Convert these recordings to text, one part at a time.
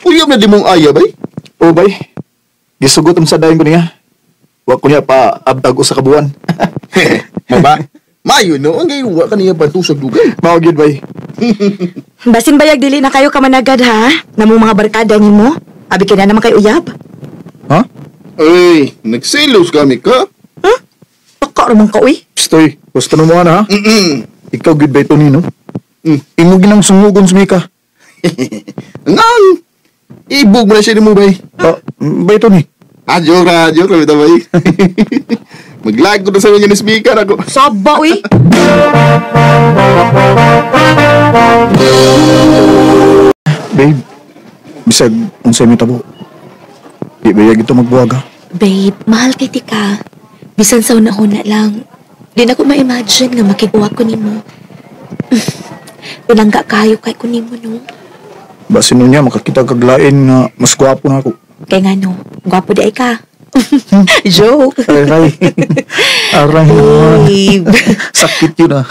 Uyab na di mong aya, bay? Oh, bay. Gisugot ang sa dayon ko niya. Wa ko niya pa abtag usa ka buwan. Mo ba? Mayo no, ang gayo wa kaniya pantusag dugay. Mao gyud, bay. Basin bayag dili na kayo kamanagad ha. Namong mga barkada nimo. Abi kina naman kay uyab. Ha? Ay, nagselos kami ka? Huh? Baka ramang ka uy. Stoy, gusto na mo na ha? Ikaw gyud bay Tony, no? Mm. Imo ginang sungugon sa Mika. Nang! Ibog mo na siya ni mo, bay. Ah, bay Tony. Ah, joke ra, joke ra, bitaw, bay. Maglag ko na sa inyo ni speaker ako. Saba uy. Babe, bisag unsay mi tabo. Di ba ito magbuwag ha? Babe, mahal kay tika. Bisan sa una-una lang. Di na ko ma-imagine nga makiguwa ko nimo. Pinangga kayo kay ko nimo, no? Basin niya makakita kag lain nga mas gwapo na ako. Kay nga no, gwapo di ay ka. Joke. Aray. Aray naman. Babe. Sakit yun ah.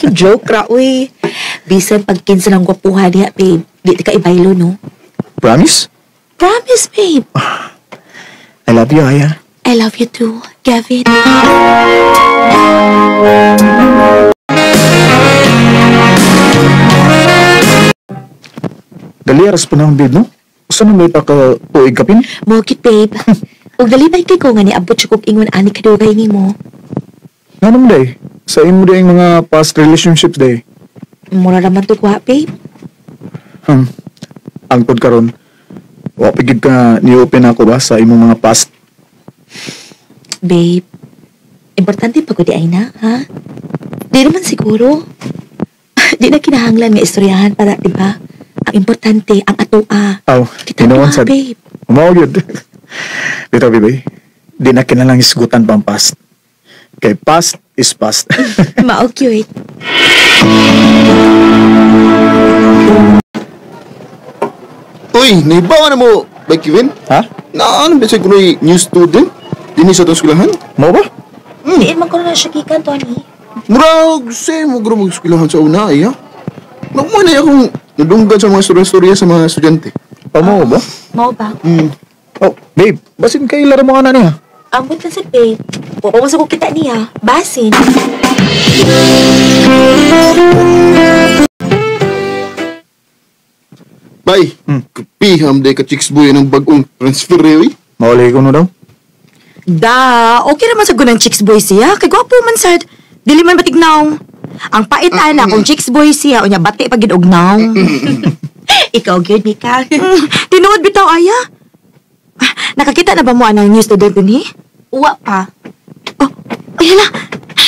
Joke ra, uy. Bisan pag kinsa ng gwapuha niya, babe. Di ka ibaylo, no? Promise? Promise, babe. I love you, Aya. I love you too, Kevin. Dali, aras pa na ang babe, no? Saan na may taka tuig kapin? Mokit, babe. Ug dali ba kay ko nga niabot siya kog ingon ani kadugay nimo? Nga naman, day. Sa imo day ang mga past relationships, day. Mura raman to kuha, babe. Angkod karon. Wa pa gyud ka ni-open ako ba sa imong mga past? Babe, importante pa ko di ay na, ha? Di naman siguro. Di na kinahanglan nga istoryahan para, di ba? Ang importante, ang atoa. Aw, Kita tinuon mo, sad. babe. Mao gyud. Bitaw, babe. Di na kinalang isgutan pang past. Kay past is past. Mao cute. Uy, naibawa na mo, bay Kevin? Ha? Na ano ba siya kunoy new student? Dini sa itong eskwelahan? Mao ba? Diin man ko na siya gikan, Tony. Murag, same mo guro mag-eskwelahan sa una, iya. Nakuha na akong nadunggan sa mga storya-storya sa mga estudyante. Oh, mao ba? Mao ba? Mm. Oh, babe, basin kay lara mo ana niya. Ambot na sa babe. Wa sa ko kita niya. Basin. Bay, kapiham day ka chicks boy ng bagong transfer eh. Mauli ko no daw. Da, okay naman sa gunang chicks boy siya. Kay gwapo man sad. Dili man batignaw. Ang pait ana kung chicks boy siya unya bati pa gid og naw. Ikaw gyud Mika. Tinuod bitaw aya. Ah, nakakita na ba mo anang new student dinhi? Uwa pa. Oh, ay hala.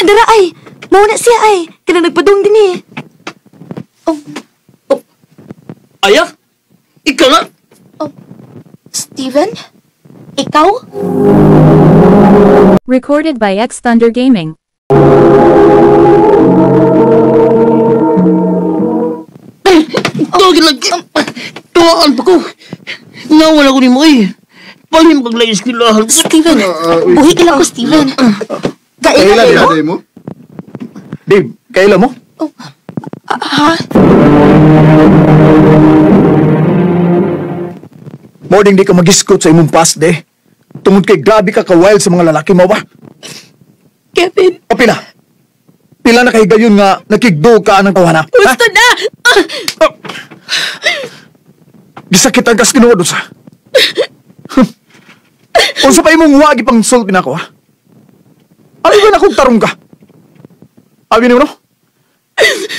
Dara ay. Mao na siya ay. Kana nagpadung dinhi. Oh, Aya? Ikaw na? oh. Steven? Ikaw? Recorded by X Thunder Gaming. Tawagin lang. Tuwaan pa ko. Nawala ko ni mo eh. Paano yung maglay eskwelahan? Steven! Buhi ka lang ko, Steven. Kaila Kaila mo? day mo? Babe, kaila mo? Oh. Ha? Morning di ka mag-iskot sa imong past, de. Tungod kay grabe ka ka-wild sa mga lalaki mo ba? Kevin! O pila? Pila na kay gayon nga nakigdog ka ng tawana? Gusto na! Oh. Gisakit ang kas tinuod sa. Unsa pa imong wagi pang sulti nako ha? Ano ba na kung tarong ka? Abi nimo no?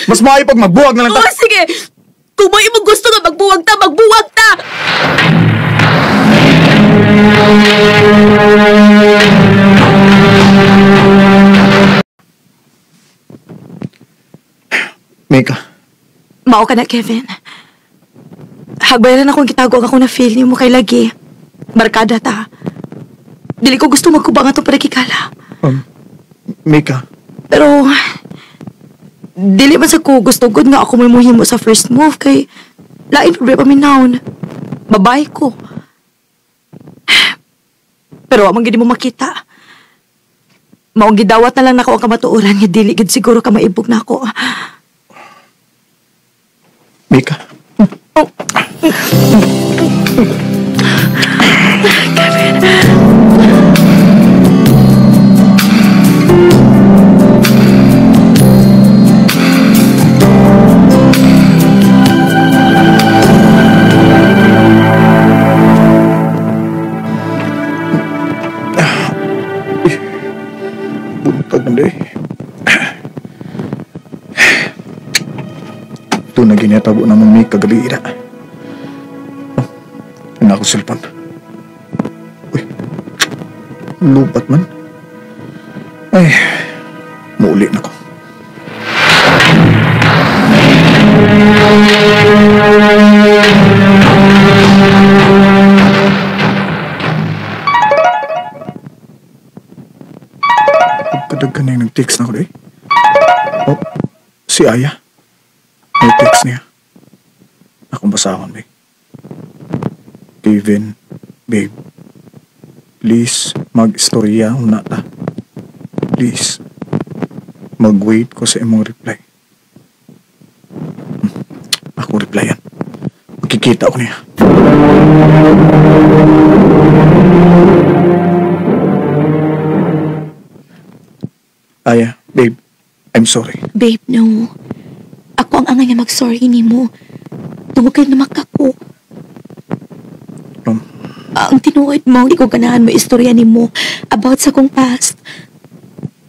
Mas maayo pag magbuwag na lang ta. Oh, sige! Kung may imong gusto nga magbuwag ta, magbuwag ta! Mika. Mao ka na, Kevin. Hagbayaran akong gitago ang ako na feel nimo kay lagi. Barkada ta. Dili ko gusto magkubang atong panagkikala. Mika. Pero, dili man sa ko gusto gud nga ako may muhimo sa first move kay lain problema minawon. Babae ko. Pero wa man gid mo makita. Maong gidawat na lang nako ang kamatuoran nga dili gid siguro ka maibog nako. Mika. Oh. Kevin. Buntag man day. Ito na ginatabo na mong may kagabi ira. Oh, ang ako cellphone. Uy, lupat man. Ay, muuli na ko. Pagkadaghan na yung nag-text na ko day. Oh, si Aya. May text niya. Akong basahon, babe. Kevin, babe. Please, mag-istorya una ta. Please, mag-wait ko sa imong reply. Ako replyan. Magkikita ko niya. Aya, babe, I'm sorry. Babe, no. Ako ang angay nga mag-sorry nimo. Tungod kay namakako. Ang tinuod mo, di ko ganahan mo istorya nimo about sa kong past.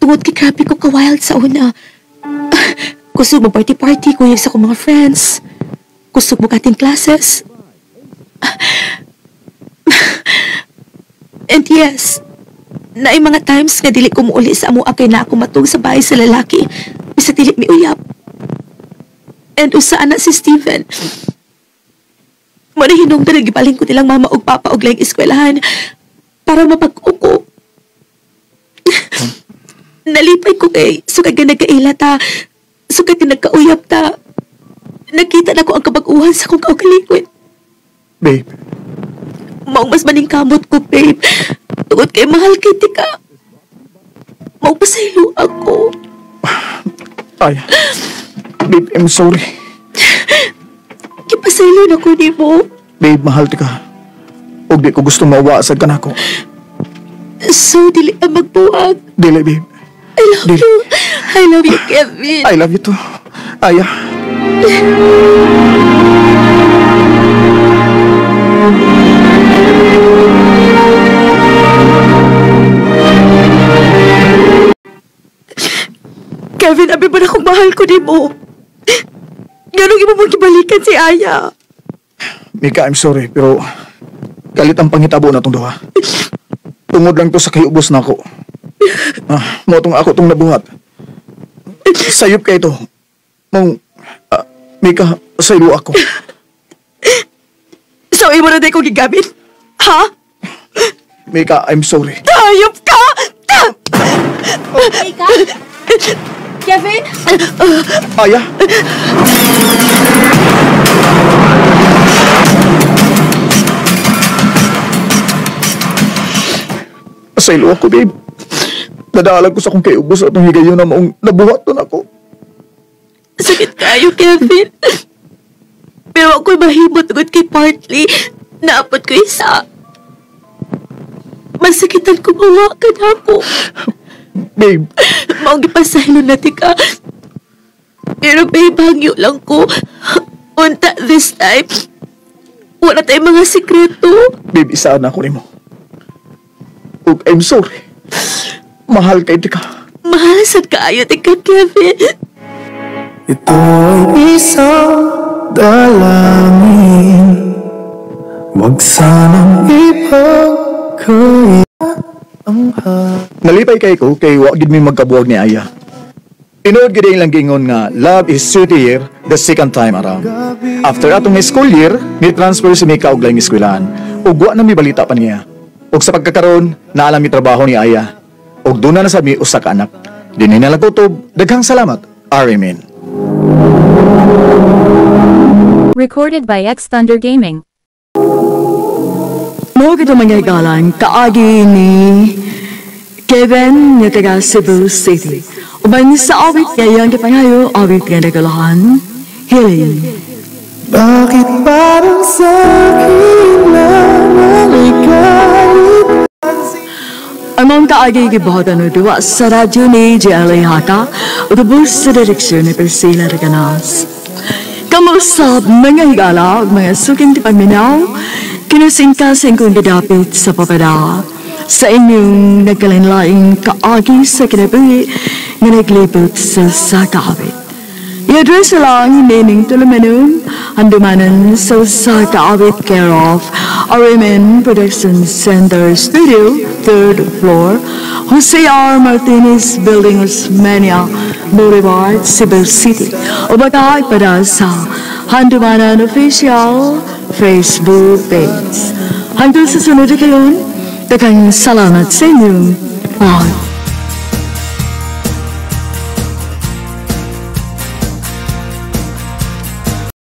Tungod kay grabe ko ka-wild sa una. Kusog mo party-party, kuyog sa kong mga friends. Kusog mo kating classes. And yes, naay mga times nga dili ko muuli sa amoa kay na ako matug sa bahay sa lalaki. Bisa dili mi uyab. And usa na si Steven. Muna hinungdan nagibalhin ko nilang mama og papa og laing eskwelahan para mapag-uko. Nalipay ko kay sukad nga nagkaila ta, sukad nga nagkauyab ta. Nakita na ko ang kabag-uhan sa akong kaugalingon. Babe. Maong mas maningkamot ko, babe. Tungod kay mahal kay tika. Maong pasaylo ako. Ay, babe, I'm sorry. Kipasaylo na ko nimo. Babe, mahal tika. Ug di ko gusto mawa sad ka nako. So, dili ka magbuwag. Dili, babe. I love dili. you. I love you, Kevin. I love you too. Aya. Kevin, abi ba na kung mahal ko nimo? Ganong imo mong gibalikan si Aya? Mika, I'm sorry, pero kalit ang pangitabo na itong duha. Tungod lang to sa kayubos na ako. Mo tong ako tong nabuhat. Sayop kay ito. Mong, Mika, saylo ako. So, imo na di ko gigamit? Ha? Mika, I'm sorry. Hayop ka! Mika? Kevin? Aya? Pasaylo ako, babe. Nadaalag ko sa akong kayubos at ang higayon na maong nabuhaton ako. Sakit kayo, Kevin. Pero ako'y mahimot tungod kay Partly. Naapot ko isa. Masakitan ko mawakan ako. Babe. Maong gipasaylo na tika. Pero babe, hangyo lang ko. Unta this time. Wala tayong mga sikreto. Babe, isaan ako nimo. Ug I'm sorry. Mahal kay tika. Mahal sad kaayo tika, Kevin. Ito ay isang dalangin. Huwag sanang ipagkaya ang Nalipay kay ko kay wa gid mi magkabuwag ni Aya. Tinuod gid ang gingon nga love is sweeter the second time around. After atong school year, ni transfer si Mika og laing eskwelahan. Ug wa na mi balita pa niya. Ug sa pagkakaron, naalam mi trabaho ni Aya. Ug duna na sad mi usa ka anak. Dinhi na lang kutob. Daghang salamat. Arimin. Recorded by X Thunder Gaming. Mo gid mga higalan kaagi ni Kevin nga taga Cebu City. Uban sa awit nga iyang gipangayo, awit nga nagalahan, Healing. Bakit parang sa'kin lamang ay galit? Ang mga kaagi gibuhatan o duwa sa radyo ni J.L.A. Haka o tubos sa direksyon ni Priscilla Reganas. Kamusap mga higala ug mga suking tipaminaw, kinusingkasing kong gidapit sa papada sa inyong nagkalinlaing kaagi sa kinabuhi nga naglibot sa sakaawit. I-address lang nining tulumanon, handumanan sa usa ka awit, care of RMN Production Center Studio, third floor, Jose R. Martinez Building, Osmeña Boulevard, Cebu City. O baka ipada sa Handumanan Official Facebook page. Hanggang sa sunod kayon, daghang salamat sa inyong pagpaminaw.